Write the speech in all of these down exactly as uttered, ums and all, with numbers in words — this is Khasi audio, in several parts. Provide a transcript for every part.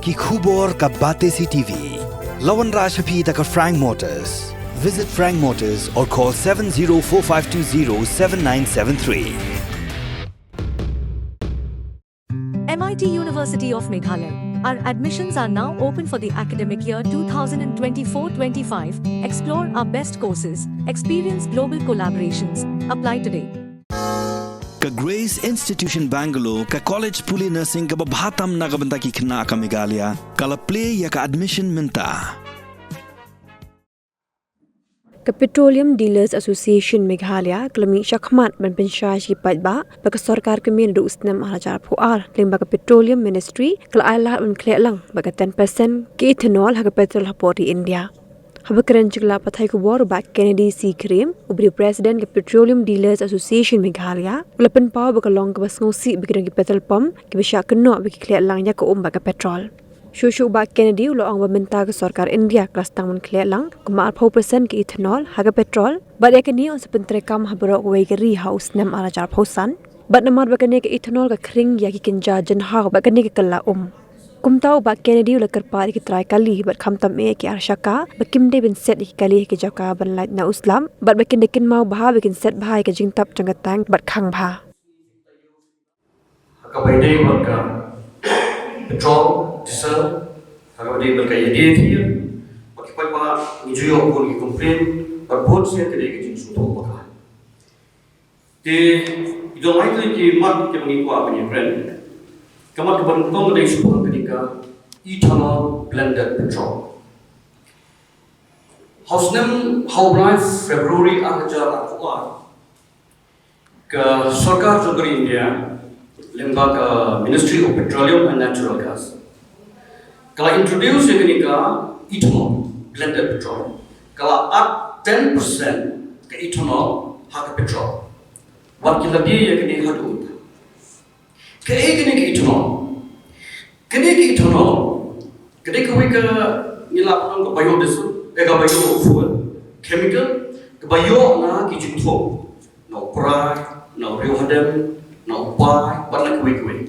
Ki khubor ka Batesi T V. La wanrah sha phi da ka Frank Motors. Visit Frank Motors or call seven zero four five two zero seven nine seven three. M I T University of Meghalaya. Our admissions are now open for the academic year two thousand twenty-four twenty-five. Explore our best courses, experience global collaborations. Apply today. Ka Grace Institution Bangalore, ka college pule nursing kaba bha tam na ka bynta ki khynnah ka Meghalaya, ka la plie ïa ka admission mynta. Ka Petroleum Dealers Association Meghalaya ka la mih shakhmat ban pynshai sha ki paidbah ba ka sorkar ka mih naduh u snem ar hajar arphew ar, lyngba ka Petroleum Ministry ka la ailad ban khleh lang bad ka ten percent ka ethanol ha ka petrol hapoh ri India. Haba kren sha ki lad pathai khubor, u Bah Kennedy C Krim, uba dei u President ka Petroleum Dealers Association Meghalaya, u la pynpaw ba ka long kaba sngewsih ba ki don ki petrol pump kiba shah kynnoh ba ki khleh lang ïa ka um bad ka petrol. Shuh shuh u Bah Kennedy u la ong ba mynta ka sorkar India ka la sdang ban khleh lang kumba arphew percent ka ethanol ha ka petrol, bad ïa kane yn sa pyntreikam ha baroh kawei ka ri ha u snem ar hajar arphew san. Bad namar ba kane ka ethanol ka khring ïa ki kynja jynhaw bad kane ka kylla um. Kumta u Bah Kennedy u la kyrpad ïa ki trai kali bad khamtam eh ki arshaka ba kim dei ban set ïa ki kali ha ki jaka ban lait na u slap, bad ba kin da kynmaw bha ba kin set bha ïa ka jingtap jong ka tank bad khang bha. Ha kaba ïadei bad ka petrol, diesel, ha kaba ïadei bad ka ïadie thiar, ba ki paidbah ngi ju ïoh bun ki complain, bad bun sien ka dei ka jingsngewthuh bakla. Te i don lai tylli ki mat kiba ngi kwah ban ïakren. Ka mat kaba nyngkong ka dei shaphang kane ka ethanol blended petrol. Ha u snem, ha u bnai February ar hajar arphew ar, ka sorkar jong ka ri India, lyngba ka Ministry of Petroleum and Natural Gas, ka la introduce ïa kane ka ethanol blended petrol. Ka la add ten percent ka ethanol ha ka petrol. Wat ki la die ïa kane haduh mynta. Kaei kane ka ethanol? Kane ka ethanol ka dei kawei ka, ngi lah ban ong, ka biodiesel, eh, ka biofuel, chemical, kaba ïoh na ki jingthung, na u prai, na u riewhadem, na u pai, bad na kiwei kiwei.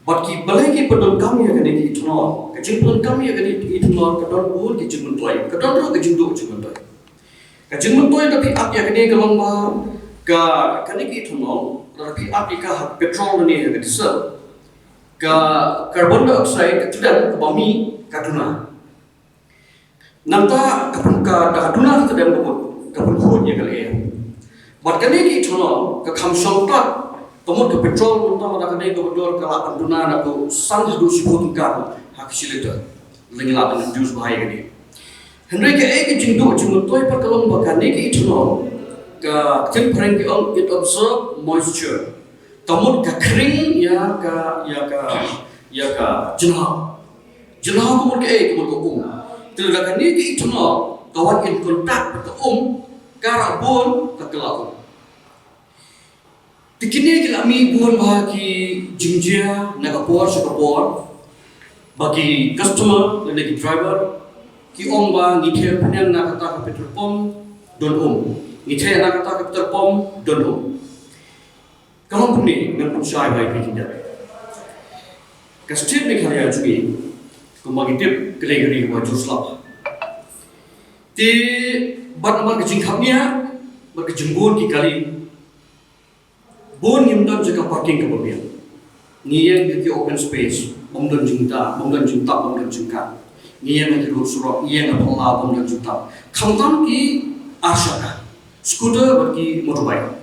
Bad ki, balei ki pyndonkam ïa kane ka ethanol? Ka jingpyndonkam ïa kane ka ethanol ka don bun ki jingmyntoi, ka don ruh ka jingduh jingmyntoi. Ka jingmyntoi lada phi ap ïa kane ka long ba ka, kane ka ethanol, lada phi ap ïa ka ha petrol ne ha ka diesel, ka carbon dioxide ka tdem kaba mih ka duna. Nangta ka pyn-, ka, ka duna ka tdem ka mut ka pynkhuid ïa ka lyer. Bad kane ka ethanol ka kham shong pat ka mut ka petrol, mynta lada kane ka petrol ka la pynduna naduh san haduh shiphew tyngka ha ka shi litre. Lada ngi lah ban reduce bha ïa kane. Hynrei kaei ka jingduh jingmyntoi pat ka long ba kane ka ethanol, ka ktien phareng ki ong it absorb moisture. Ka mut ka khring ïa ka, ïa ka, ïa ka jynhaw. Jynhaw ka mut kaei? Ka mut ka um. Te lada kane ka ethanol ka wan in contact bad ka um, ka rah bun ka kylla um. Te kine ki la mih bun bha ki jingjia na ka por sha ka por, ba ki customer lane ki driver ki ong ba ngi theh pynïang na kata ka petrol pump, don um. Ngi theh na kata ka petrol pump, don um. Ka long kumne, ngan pynshai bha ïa phi khyndiat. Ka state Meghalaya jong ngi, kumba ngi tip, ka dei ka ri kaba jur slap. Te bad namar ka jingkhapngiah bad ka jingbun ki kali, bun ngim don jaka parking kaba biang. Ngi ïeng ha ki open space, bym don jingtap, bym don jingtap, bym don jingkat. Ngi ïeng ha ki rud surok, ngi ïeng ha phylla, bym don jingtap. Khamtam ki arshaka, scooter bad ki motorbike.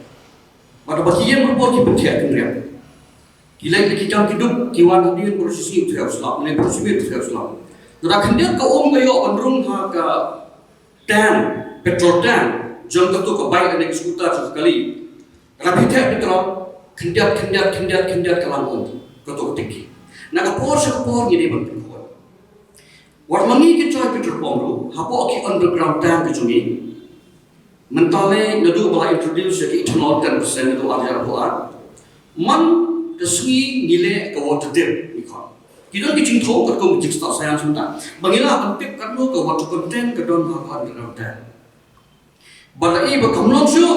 Bad haba ki ïeng bor ki pyntheh kynriang. Ki leit na ki kam ki duk, ki wan hadien baroh shi sngi u theh u slap, ne baroh shi miet u theh u slap. Lada khyndiat ka um ka ïoh ban rung ha ka tank, petrol tank jong kato ka bike ne ka scooter jong ka kali. Lada phi theh petrol, khyndiat, khyndiat, khyndiat, khyndiat ka lang um kato ka tanki. Na ka por sha ka por ngi dei ban pynkhuid. Wat ma ngi ki joi petrol pump ruh, hapoh ki underground tank ki jong ngi, mynta lei naduh ba la introduce ïa ka ethanol ten percent naduh ar hajar arphew ar, man ka sngi ngi leh ka water dip, ngi khot. Ki don ki jingthoh katkum ka jingstad science mynta ba ngi lah ban tip katno ka water content ka don ha ka underground tank. Bad lada i ba kam long shuh,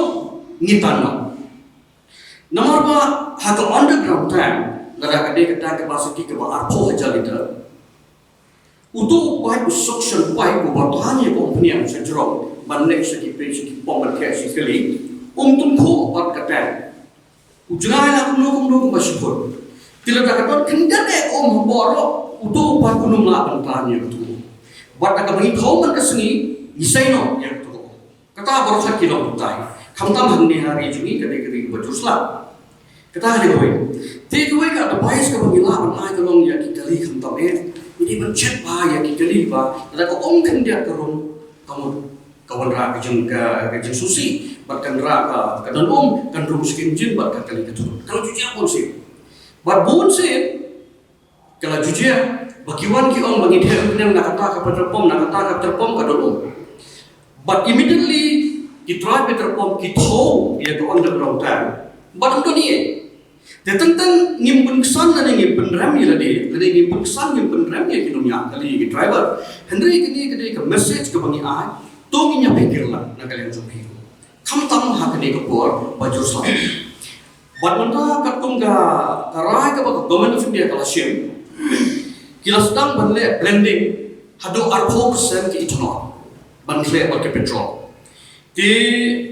ngi tan noh. Namar ba ha ka underground tank, lada ka dei ka tank capacity kaba arphew hajar litre, Uto u paip, u suction pipe, uba than ïa ka umphniang sha jrong ban leit sha ki peit, sha ki pom ban khet sha ki kali, um tyngkhuh bad ka tank. U jngai la kumno kumno kumba shiphut. Te lada ka don khyndiat eh ka um hapoh roh, uto u paip un ym lah ban than ïa kato ka um. Bad da kaba ngi thew man ka sngi, ngi sei noh ïa kato ka um. Kata baroh sa ki long kumtai. Khamtam hangne ha ri jong ngi ka dei ka ri kaba jur sla. Kata ka dei kawei. Te kawei ka advice kaba ngi lah ban ai ka long ïa ki kali khamtam eh, ngi dei ban check bha ïa ki kali ba lada ka um khyndiat ka rung, ka mut ka wanrah ka jing, ka, ka jingsngewsih bad ka wanrah ka, ka don um, kan rung sha ka injin bad ka kali ka thurut. Ka la ju jia bunsien. Bad bunsien ka la ju jia ba ki wan ki ong ba ngi theh umphniang na kata ka petrol pump, na kata ka petrol pump ka don um. But immediately ki trai petrol pump ki thew ïa ka underground tank, bad ym don ei. Te teng teng ngim pynksan lane ngim pynrem ïa lade, lane ngim pynksan ngim pynrem ïa ki nongñiah kali, ïa ki driver. Hynrei kane ka dei ka message kaba ngi ai, to ngin ïa pyrkhat lang na ka liang jong phi. Khamtam ha kane ka por ba jur sla. Bad mynta katkum ka, ka rai kaba ka Government of India ka la shim, ki la sdang ban leh blending haduh arphew percent ka ethanol ban khleh bad ka petrol. Te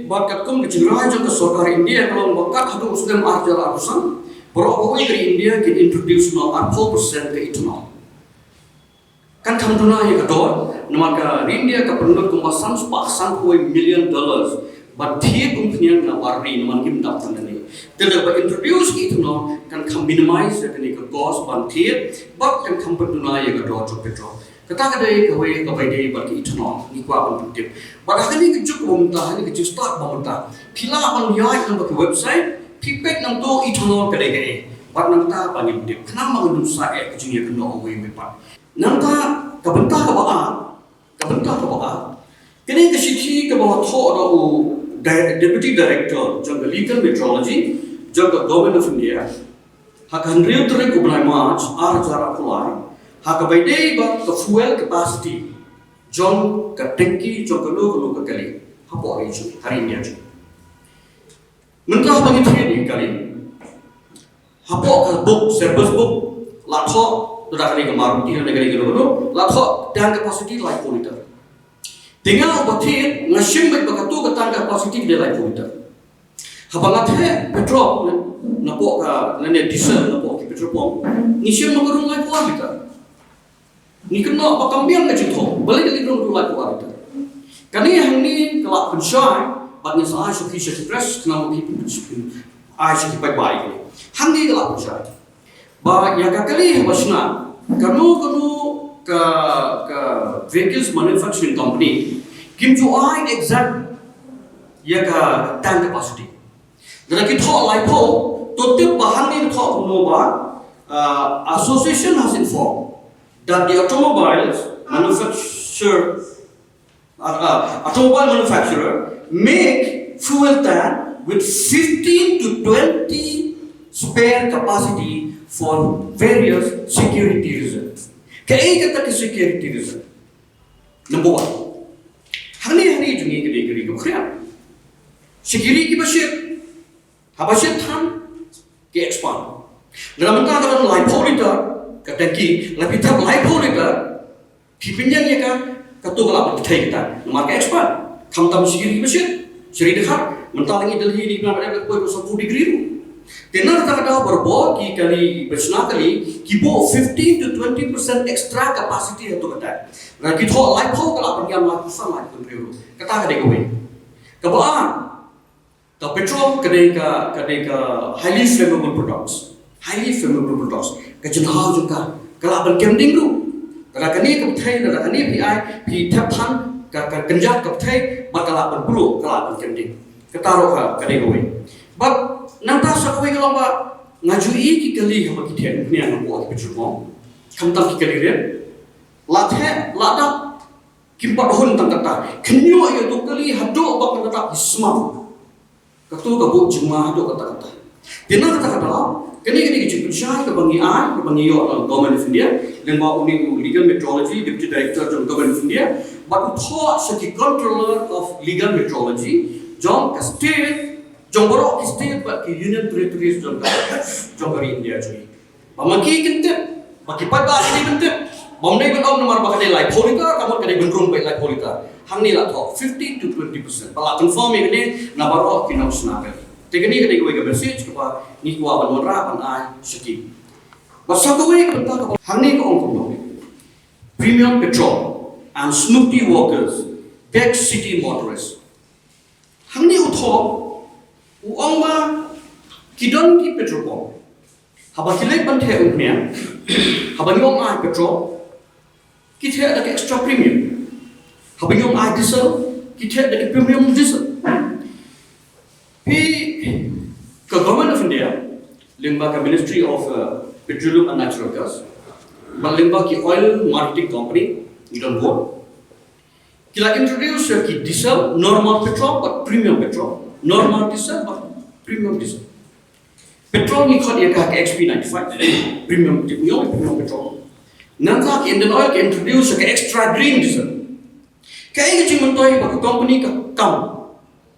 bad katkum ka jingrai jong ka sorkar India ka long ba kat haduh u snem ar hajar arphew san, baroh kawei ka ri India kin introduce noh arphew percent ka ethanol. Kan kham duna ïa ka dor, namar ka ri India ka pynlut kumba san spah sanphew million dollars ban thied umphniang na bar ri, namar kim dap tang ne. Te lada ba introduce ka ethanol kan kham minimize ïa kane ka cost ban thied, bad kan kham pynduna ïa ka dor jong petrol. Kata ka dei kawei kaba ïadei bad ka ethanol, ngi kwah ban pyntip. Bad ha kane ka juk kaba mynta, ha kane ka jingstad ba mynta, phi lah ban ïaid lang bad ka website, phi peit nangto ethanol ka dei kaei. Bad nangta ba ngin tip, khnang ba ngin ym sa eh ka jingïakynnoh uwei uwei pat. Nangta ka bynta kaba ar, ka bynta kaba ar, kane ka shithi kaba la thoh da u Di-, Deputy Director jong ka Legal Metrology jong ka Government of India, ha ka hynriew tarik u bnai March ar hajar arphew lai, ha kaba ïadei bad ka fuel capacity jong ka tanki jong kano kano ka kali hapoh ri jong, ha ri India jong. Mynta haba ngi thied ïa ki kali, hapoh ka book, service book, la thoh, lada ka dei ka Maruti, lada ka dei kano kano, la thoh tank capacity laiphew litre. Te nga uba thied nga shim beit ba kato ka tank capacity ka dei laiphew litre. Haba nga theh petrol napoh ka, lane diesel napoh ki petrol pump, ngi shim ba ka rung laiphew litre. Ngi kynnoh ba kam biang ka jingthoh, balei ka la rung laiphew litre. Kane hangne ka la pynshai, bad ngi sa ai sha ki, sha ki press, khnang ba ki pyn, ai sha ki paidbah ïa kane. Hangne ka la pynshai ba ïa ka kali haba shna, kano kano ka, ka vehicles manufacturing company kim ju ai exact ïa ka tank capacity. Lada ki thoh laiphew, to tip ba hangne ka thoh kumno ba, uh, association has informed that the automobiles manufacturer, uh, uh, automobile manufacturer make fuel tank with fifteen to twenty spare capacity for various security reasons. Kaei kata ka security reason? Number one. Hangne ha ri jong ngi ka dei ka ri kaba khriat. Sha ki ri kiba shit, haba shit than ki expand. Lada mynta ka don laiphew litre ka tanki, la phi thep laiphew litre, phi pynïeng ïa ka, kato ka lah ban pynthei kata. Namar ka expand. Khamtam sha ki ri kiba shit, sha ri dkhar. Mynta la ngi Delhi ne, ba dei ka poi ba sanphew degree ruh. Te na kata ka daw barabor ki kali ba shna kali ki buh fifteen to twenty percent extra capacity ha kato ka tank. Lada ki thoh laiphew, ka lah ban ïam laiphew san, laiphew hynriew ruh. Kata ka dei kawei. Kaba ar, ka petrol ka dei ka, ka dei ka highly flammable products. Highly flammable products. Ka jinghaw jong ka ka lah ban kem ding ruh. Lada kane ka pynthei, lada kane phi ai, phi thep than, ka, ka kynjat ka pynthei, bad ka lah ban bluh, ka lah ban kem ding. Kata ruh ka, ka dei kawei. Bad nangta sa kawei ka long ba nga ju ïohi ki kali haba ki theh umphniang hapoh ki petrol pump, khamtam ki kali rit, la theh, la dap, kim pat hun tang kata. Khynñiuh ïa uto u kali haduh ba kan dap ki sma. Kato ka buh jingma haduh katta katta. Te na kata ka daw, kane, kane ka jingpynshai kaba ngi ai, kaba ngi ïoh na Government of India, lyngba une u Legal Metrology, Deputy Director jong Government of India, bad u thoh sha ki Controller of Legal Metrology jong ka state, jong baroh ki state bad ki Union Territories jong ka, jong ka ri India jong ngi. Ba ma ki kin tip, Ba ki paidbah ki dei ban tip. Bym dei ban ong namar ba ka dei laiphew litar, ka mut ka dei ban rung beit laiphew litar. Hangne la thoh fifteen to twenty percent. Ba la confirm ïa kane na baroh ki nongshna kali. Te kane ka dei kawei ka message kaba ngi kwah ban wanrah ban ai sha ki. Bad sa kawei ka bynta kaba hangne ka ong kumno. Premium petrol and Snoopy walkers, big city motorists. Hangne u thoh, u ong ba ki don ki petrol pump. Haba ki leit ban theh umphniang, haba ngi ong ai petrol, ki theh da ka extra premium. Haba ngi ong ai diesel, ki theh da ka premium diesel. Phi, ka Government of India, lyngba ka Ministry of uh, Petroleum and Natural Gas, bad lyngba ki oil marketing company, ngi don bun. Ki la introduce ïa ki diesel, normal petrol bad premium petrol, normal diesel bad premium diesel. Petrol ngi khot ïa ka H P ninety-five, premium, tip ngi ong premium petrol. Nangta ki Indian Oil ki introduce ïa ka extra green diesel. Kaei ka jingmyntoi ba ka company ka kam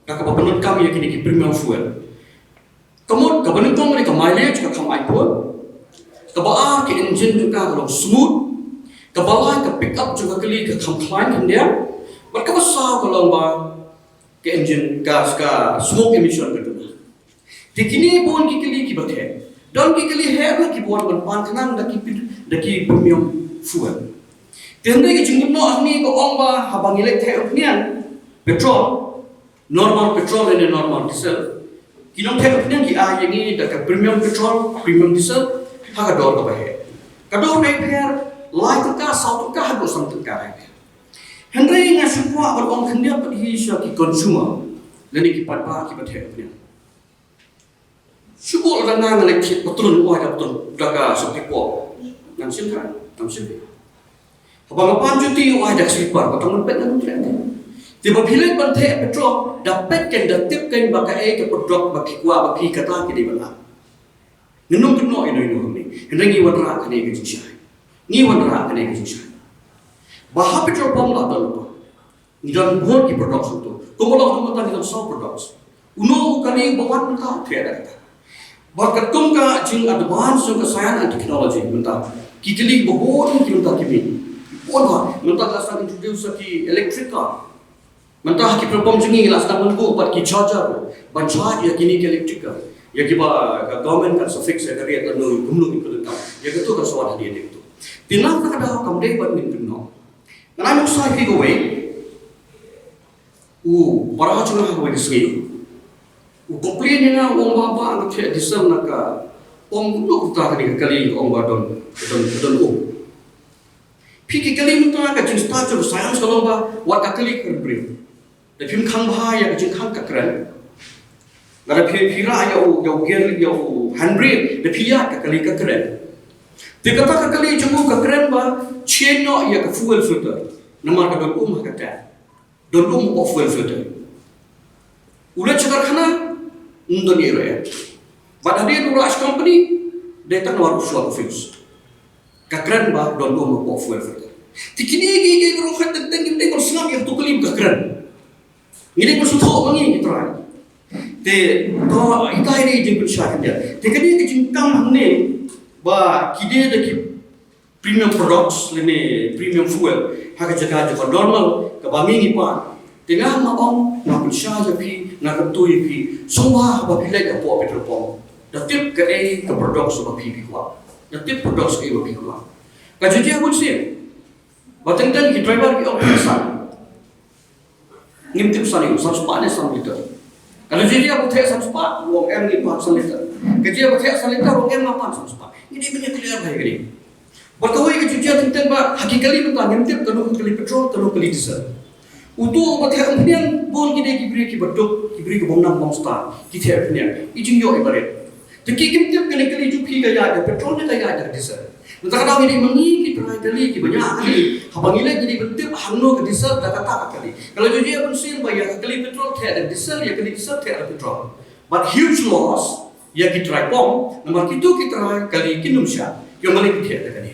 da kaba pyndonkam ïa kine ki premium fuel? Ka mut, kaba nyngkong ka dei ka mileage, ka kham ai pud. Kaba ar, ka engine jong ka ka long smooth. Kaba lai, ka pick up jong ka kali ka kham khlaiñ khyndiat. Bad kaba saw ka long ba ka engine, ka, ka smoke emission ka duna. Te kine bun ki kali kiba theh. Don ki kali heh ruh kiba wan ban pan khnang da ki pit-, da ki premium fuel. Te hynrei ka jingmut noh hangne ka ong ba haba ngi leit theh umphniang petrol, normal petrol ne normal diesel, ki nongtheh umphniang ki ai ïa ngi da ka premium petrol, premium diesel, ha ka dor kaba heh. Ka dor ka pher, lai tyngka, saw tyngka, haduh san tyngka ka pher. Hynrei nga shu kwah ban ong khyndiat pat hi sha ki consumer lane ki paidbah kiba theh umphniang. Shu bud lada nga leit thied patrun, u ai da patrun da ka sopti pop. Ngan shim than, ngan shim. Haba nga pan juti, u ai da ka slipar, ba tang ban peit ngan treh. Te ba phi leit ban theh petrol, da peit kein, da tip kein ba kaei ka product ba phi kwah, ba phi kata ki dei ban ai. Ngin ym kynnoh ïano ïano hangne. Hynrei ngi wanrah kane ka jingshai. Ngi wanrah kane ka jingshai. Ba ha petrol pump la don lypa. Ngi don bun ki products hangto. Kumba long mynta ngi don saw products. Uno u kali ba wan mynta u theh da kata. Bad katkum ka jing advance jong ka science and technology mynta, ki kali ba bun ki mynta ki mih. Bun ba mynta la sdang introduce ki electric car. Mynta ki petrol pump jong ngi la sdang ban buh bad ki charger ban charge ïa kine ki electric car. Ïa kiba ka government kan sa fix ïa ka rate lano kumno ngi pyndonkam. Ïa kato kan sa wan hadien ïa kato. Te na kata ka daw kam dei ban ngin kynnoh. Ngan ai nuksa ïa phi kawei. U para jong nga ha kawei ka sngi u complain ïa nga, u ong ba, ba nga theh diesel na ka pump, kumno kata kane ka kali, ka ong ba don, don, don um. Phi, ki kali mynta ka jingstad jong science ka long ba wat ka kali ka kren briew. Da phim khang bha ïa ka jingkhang ka kren. Lada phi, phi rah ïa u, ïa u gear, ïa u handbrake, da phi ïaid ka kali ka kren. Te kata ka kali jong u ka kren ba change noh ïa ka fuel filter. Namar ka don um ha ka tank. Don um hapoh fuel filter. U leit sha karkhana, ym don ei ruh ei. Bad hadien u rah sha company, dei tang namar u short fuse. Ka kren ba don um hapoh fuel filter. Te kine ki, ki ruh khat teng teng ngi dei ban sngap ïa kato ka kali ba ka kren. Ngi dei ban sngewthuh ma ngi ki trai. Te to ita i dei jingpynshai khyndiat. Te kane ka jingkam hangne ba ki dei da ki premium products lane premium fuel ha ka jaka jong ka normal kaba ngi ngi pan. Te nga, nga ong, nga pynshai ïa phi, nga kyntu ïa phi, sngewbha haba phi leit hapoh petrol pump, da tip kaei ka products ba phi, phi kwah. Da tip products kaei ba phi kwah. Ka jia jia bunsien ba teng teng ki driver ki ong theh san. Ngim tip san ïa u, san spah ne san liter. Ka la jia jia ba theh san spah, u ong em, ngi pan san liter. Ka jia ba theh san liter, u ong em, nga pan san spah. Ngi dei ban ïa clear bha ïa kane. Bad kawei ka jia jia teng teng ba ha ki kali mynta ngim tip kano ka kali petrol, kano ka kali diesel. Uto uba theh umphniang bun ki dei ki briew kiba duk, ki briew ki bym nang bym stad, ki theh umphniang. I jingïoh iba rit. Te ki kim tip kane ka kali jong phi ka ïaid da petrol ne ka ïaid da diesel. Mynta ka daw ngi dei ma ngi ki trai kali kiba ñiah kali. Haba ngi leit ngi dei ban tip hangno ka diesel da kata ka kali. Ka la jia jia bunsien ba ïa ka kali petrol theh da diesel, ïa ka kali diesel theh da petrol. But huge loss ïa ki trai pump, namar kito ki trai kali kin ym shah. Ki ong balei phi theh da kane.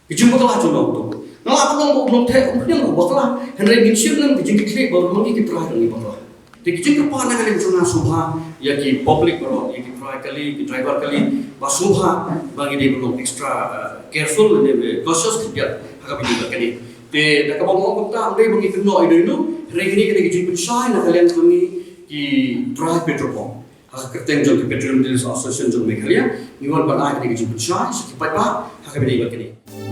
Ka jingbakla jong ngi to. Nga la ban ong ba u nongtheh umphniang u bakla. Hynrei ngin shim lem ka jingkitkhlieh ba ma ngi ki trai ruh ngi bakla. Te ki jingkyrpad na ka liang jong nga sngewbha ïa ki public baroh, ïa ki trai kali, ki driver kali, ba sngewbha ba ngi dei ban long extra, uh, careful ne cautious khyndiat ha kaba ïadei bad kane. Te da kaba ong kumta, ym dei ba ngi kynnoh ïa ino ino, hynrei kine ki dei ki jingpynshai na ka liang jong ngi ki trai petrol pump. Ha ka kyrteng jong ka Petroleum Dealers Association jong Meghalaya, ngi wan ban ai kane ka jingpynshai sha ki paidbah ha kaba ïadei bad kane.